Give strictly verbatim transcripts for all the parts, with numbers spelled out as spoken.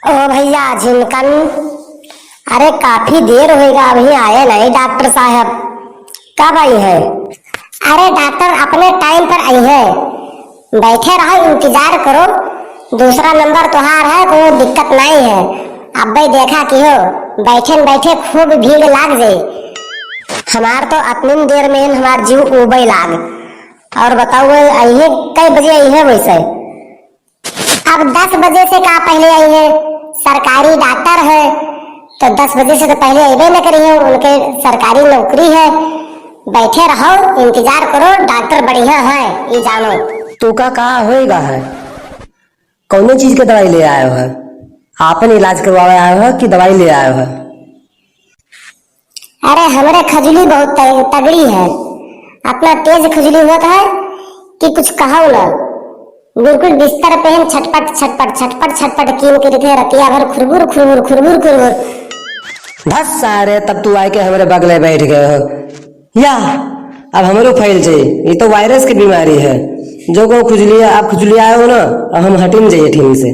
ओ भैया झिनकन, अरे काफी देर होइगा, अभी आए नहीं डॉक्टर साहब, कब आई है? अरे डॉक्टर अपने टाइम पर आई है, बैठे रहो, इंतजार करो, दूसरा नंबर तोहार है, कोई दिक्कत नहीं है। अब्बे देखा कि हो, बैठे न बैठे खूब भीड़ लाग जाई। हमार तो अतनी देर में हमार जीव उबे लाग। और बताओ, आई है, कई बजे आई है वैसे? अब दस बजे से का पहले आई है, सरकारी डॉक्टर है, तो दस बजे से तो पहले अइबे न करी है, उनके सरकारी नौकरी है। बैठे रहो, इंतजार करो, डॉक्टर बढ़िया है, ये जानो। तोका का होएगा है? कौने चीज के दवाई ले आयो है? आपन इलाज करवावे आयो है कि दवाई ले आयो है? अरे, हमरे खजुली बहुत त-, तगड़ी है। अतना तेज खजुली होत है कि कुछ कहौ ना। बिल्कुल बिस्तर पे हम छटपट, छटपट, छटपट, छटपट कीन के रखे, रतिया भर खुरबुर, खुरबुर, खुरबुर, खुरबुर। धस सारे, तब तू आके हमरे बगले बैठ गए हो। या, अब हमरो फैल जाई। ये तो वायरस की बीमारी है। जो को खुजली है, आप खुजली आए हो ना, अब हम हटिन जाइए ठीक से।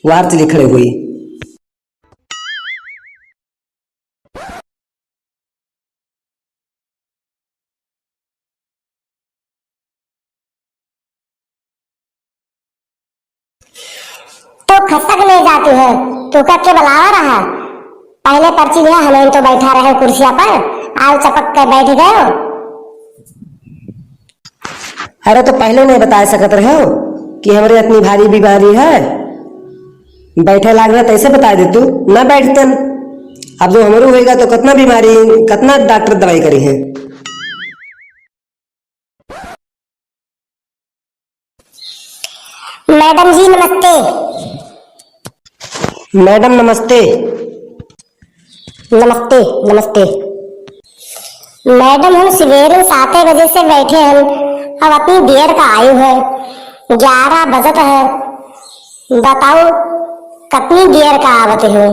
वार चली खड़े हुई। तो खसक नहीं जाती है, तू का के बुलावा रहा? पहले पर्ची लिया, हमें तो बैठा रहे कुर्सिया पर, आओ चपक के बैठ गए हो। अरे, तो पहले नहीं बता सकत रहे हो कि हमरे इतनी भारी बीमारी है? बैठे लाग रहे, तैसे बता दे तू, ना बैठतन। अब जो हमरो होएगा, तो कितना बीमारी, कितना डॉक्टर दवाई करी है? मैडम जी, नमस्ते। मैडम, नमस्ते। नमस्ते, नमस्ते। मैडम, हम सवेरे सात बजे से बैठे हैं, अब अतनी देर का आयु है, ग्यारह बजत है, बताओ, कितनी देर का आवत हो?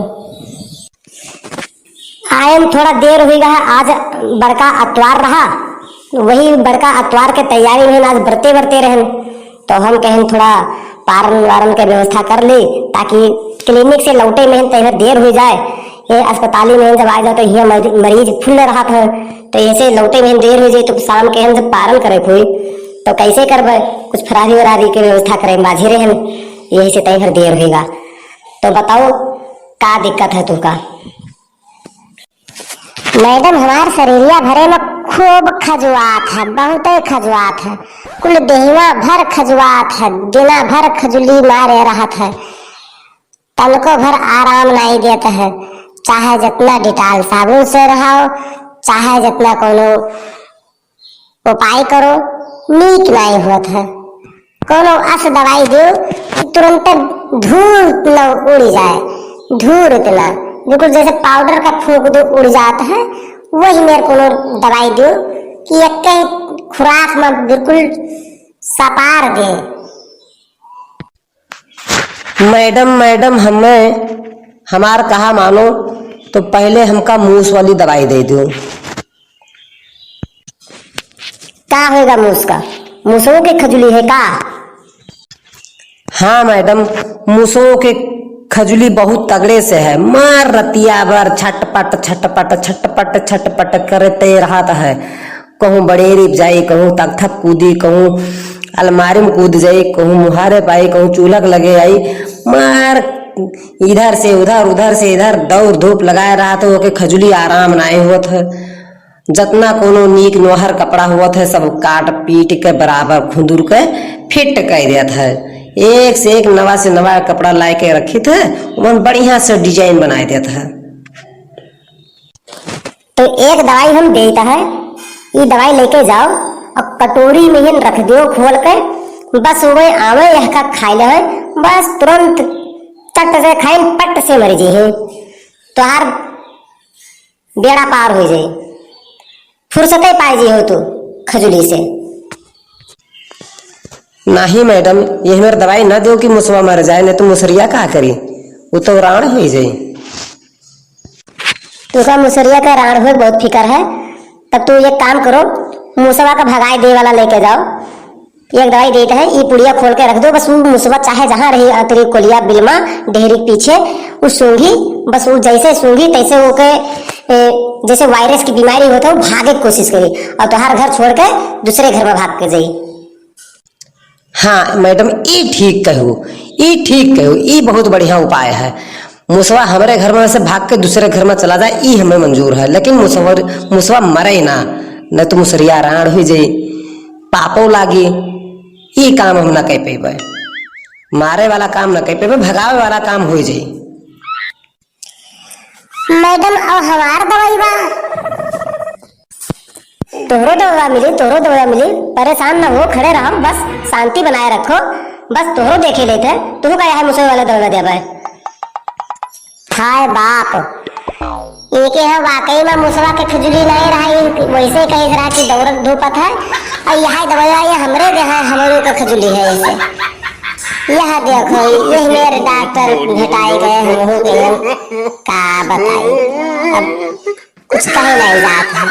आयन थोड़ा देर हुई रहा, आज बड़का अतवार रहा, वही बड़का अतवार के तैयारी में आज बरते बरते रहन, तो हम कहन थोड़ा पारन वारन के व्यवस्था कर ली, ताकि क्लिनिक से लौटे में तैयार देर हुई जाए। ये अस्पताली में जब आ जाओ तो यहाँ मरी-, मरीज फुल रहत है, तो ऐसे लौटे में देर हुई जाए तो शाम के हम जब पारन करे कोई तो कैसे करबे? कुछ फरारी वरारी के व्यवस्था करे बाझे रहन, यही से तैयार देर होगा। तो बताओ का दिक्कत है तुका? मैडम, हमार शरीरिया भरे में खूब खजुआत है, बहुते खजुआत है, कुल देहिया भर खजुआत है, दिना भर खजुली मारे रहत है, तनको भर आराम नहीं देत है। चाहे जितना डिटाल साबुन से रहो, चाहे जितना कोनो उपाय करो, नीक नाई होत है। कोनो अस दवाई दियो कि तुरंते धूल न उड़ जाए, धूल इतना, बिल्कुल जैसे पाउडर का फूंक दो, उड़ जात है, वही मेर कोनो दवाई दियो कि एक खुराक में बिल्कुल सपार दे। मैडम, मैडम, हमें, हमार कहा मानो, तो पहले हमका मूस वाली दवाई दे दो। का होएगा मूस का? मूसों के खजुली है का? हाँ मैडम, मूसों के खजुली बहुत तगड़े से है। मार रतिया भर छटपट, छटपट, छटपट, छटपट करते रहत है। कहूँ बड़ेरी पे जाई, कहूँ तख्ता पे कूदी, कहूँ अलमारी में कूद जाई, कहूँ मुहारे पे आई, कहूँ चूल्हा के लगे आई, मार इधर से उधर, उधर से इधर दौड़ धूप लगाए रहत है, ओके खजुली आराम नाई होत है। जतना कोनो नीक नोहर कपड़ा होत है, सब काट पीट के बराबर खुंदुर के फिट कर देत है। एक से एक नवा से नवा कपड़ा लाए के रखित है, ओमन बढ़िया से डिजाइन बनाए देत है। तो एक दवाई हम देत है, ई दवाई लेके जाओ और कटोरी में ही रख दियो खोल के, बस वो आवे यह का खाए ले है, बस तुरंत चट से खाए, पट से मर जी है, तोहार बेड़ा पार हो जाए, फुर्सते पाए जी हो तू खजुली से। नहीं मैडम, ये हमार दवाई ना दो कि मुसवा मर जाए, नहीं तो मुसरिया का करी, वो तो राण हो जाए। तुका मुसरिया का राण होए बहुत फिकर है, तब तू एक काम करो, मुसवा का भगाए दे वाला लेके जाओ, एक दवाई देत है, ई पुड़िया खोल के रख दो, बस उ मुसवा चाहे जहाँ रही, अतरी कोलिया बिलमा डेहरी के पीछे, उ सूंघी, बस उ जैसे सूंघी तैसे ओके, ए, जैसे वायरस की बीमारी होत है, उ भागे के कोशिश करी और तोहार घर छोड़ के दूसरे घर में भाग के जाई। हाँ मैडम, ई ठीक कहू, ई ठीक कहू, ई बहुत बढ़िया उपाय है। मुसवा हमरे घर में से भाग के दूसरे घर में चला जाए, ई हमें मंजूर है, लेकिन मुसवा, मुसवा मरे ना, न तो मुसरिया राण हुई जाई, पापो लागी। ई काम हम ना कर पेबे, मारे वाला काम ना कर पेबे, भगावे वाला काम हो जाई। मैडम, अब हमार दवाई बा। तोहरो दवा मिली, तोहरो दवा मिली, परेशान न हो, खड़े रहो, बस शांति बनाए रखो, बस तोहरो देखे लेते, तू का यहाँ मुसवे वाला दवा देबे। हाय बाप, इनके यहाँ वाकई में मुसवा के खुजली नहीं रहा, ई वैसे कहे रहा कि दौड़त धूपत है, और यहाँ दवाई आई हमरे देहा, हमरे के खुजली है ऐसे। यह देखो, यह मेरे डॉक्टर भेटाए गए, हम हो गए, का बताई, अब कुछ कहे नहीं जात है।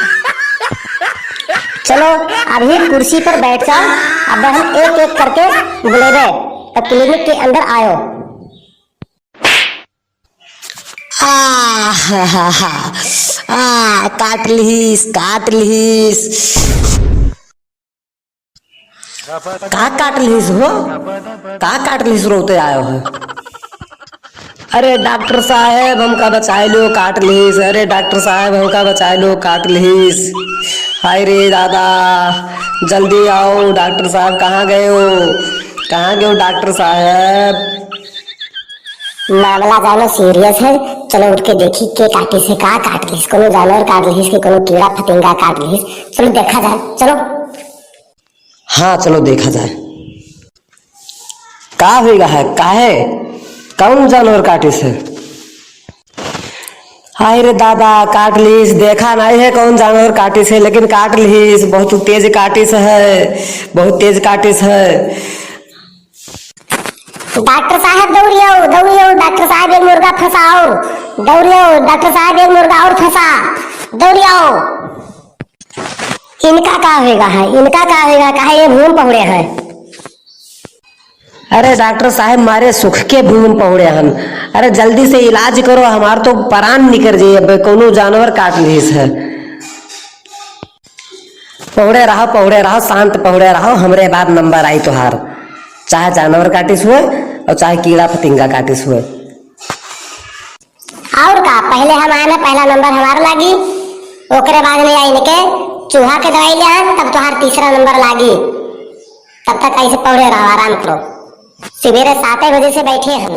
चलो, अभी कुर्सी पर बैठ जाओ, अब हम एक एक करके बुलेबे, तो क्लिनिक के अंदर आयो। आ, हा, हा, हा। आ, काट लिहिस, काट लिहिस। का काट लिहिस हो? का काट लिहिस, रोते आयो है? अरे डॉक्टर साहब, हमका बचाए लो, काट लिहिस। अरे डॉक्टर साहब, हमका बचाए लो, काट लिहिस। हाय रे दादा, जल्दी आओ, डॉक्टर साहब कहाँ गए हो? कहाँ गए हो डॉक्टर साहब? मामला जानो सीरियस है, चलो उठ के देखी के काटिस है, का काट लिहिस, कोनो जानवर काट लिहिस कि कोनो कीड़ा फतिंगा काट लिहिस, चलो देखा जाए, चलो। हाँ, चलो देखा जाए। का होइगा है, काहे, कौन जानवर काटिस है? हाय रे दादा, काट लिहिस, देखा नहीं है कौन जानवर काटिस है, लेकिन काट लिहिस, बहुत तेज काटिस है, बहुत तेज काटिस है। डॉक्टर साहब दौड़ियो, दौड़ियो, डॉक्टर साहब एक मुर्गा फंसा और, दौड़ियो, डॉक्टर साहब एक मुर्गा और फंसा, दौड़ियो। इनका का होइगा है, इनका का होइगा, काहे ये भूम पहुड़े हैं? अरे डॉक्टर साहब, मारे सुख के भूम पहुड़े हन। अरे जल्दी से इलाज करो, हमार तो परान निकर जाई, अब कौनो जानवर काट लिहिस है। पहुड़े रहो, पहुड़े रहो, शांत पहुड़े रहो, हमरे बाद नंबर आई तोहार। चाहे जानवर काटिस हुए और चाहे कीड़ा फतिंगा काटिस हुए। और का, पहले हम आए ना, पहला नंबर हमार लागी, ओकरे बाद में आई इनके चूहा के दवाई ले आए, तब तोहार तीसरा नंबर लागी। तब तक ऐसे पहुड़े रहो, आराम करो। सवेरे सात बजे से बैठे हम।